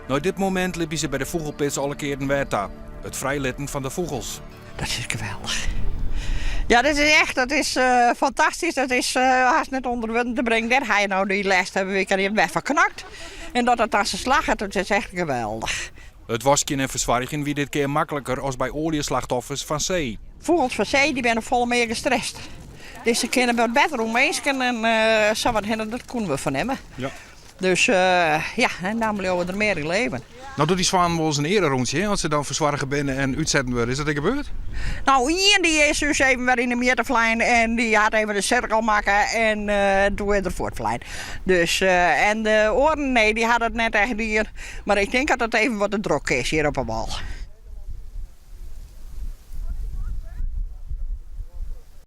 Nei dit momint libje se by de fûgelpits alle kearen wer ta, it frijlitten fan de fûgels. Dat is geweldich. Ja, dit is echt, dat is uh, fantastysk. Dat is uh, hast net ûnder wurden te bringen. Dêr ha je no dy lêste wike wer foar knokt. En dat it dan sa slagget, dat is echt geweldich. It waskjen en fersoargjen wie dit kear makliker as by oaljeslachtoffers fan see. Fûgels fan see dy binne folle mear gestrest. Dus se kinne wat better oer minsken en uh, sa wat hinne, dat koene we fernimme. Ja. Dus uh, ja, en dan bliuwe der mear yn leven. No docht dy swanen wolris in earerûntsje, as se dan fersoarge binne en útsetten wurde. Is dat ek gebeurd? No, ien dy is ús even wer yn 'e mjitte flein en dy hat even de sirkel makke en uh, doe is er fuortflein. Dus, uh, en de oaren, nee, dy ha dat net echt dien. Mar ik tink dat it even wat te drok is hjir op 'e wâl.